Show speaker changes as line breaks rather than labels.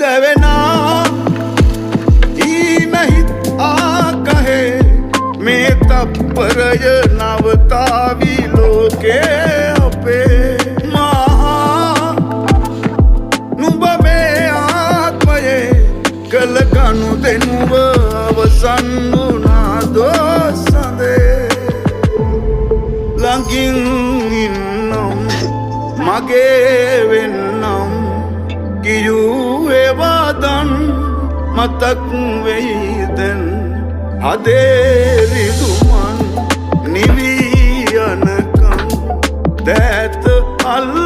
දැවෙනා ඊන හිත් ආකහේ මේ තප්පරය නවතාවි ලෝකේ අපේ මහා නුඹ මේ ආත්මයේ කළ ගනු දෙනුව අවසන් වුණා දෝසඳේ. ළඟින් ඉන්නම් මගේ වෙන්නම් කියූ ඒවා දන් මතක් වෙයි දැන්. හදේ රිදුමන් නිවී යනකම් දෑත අල්ල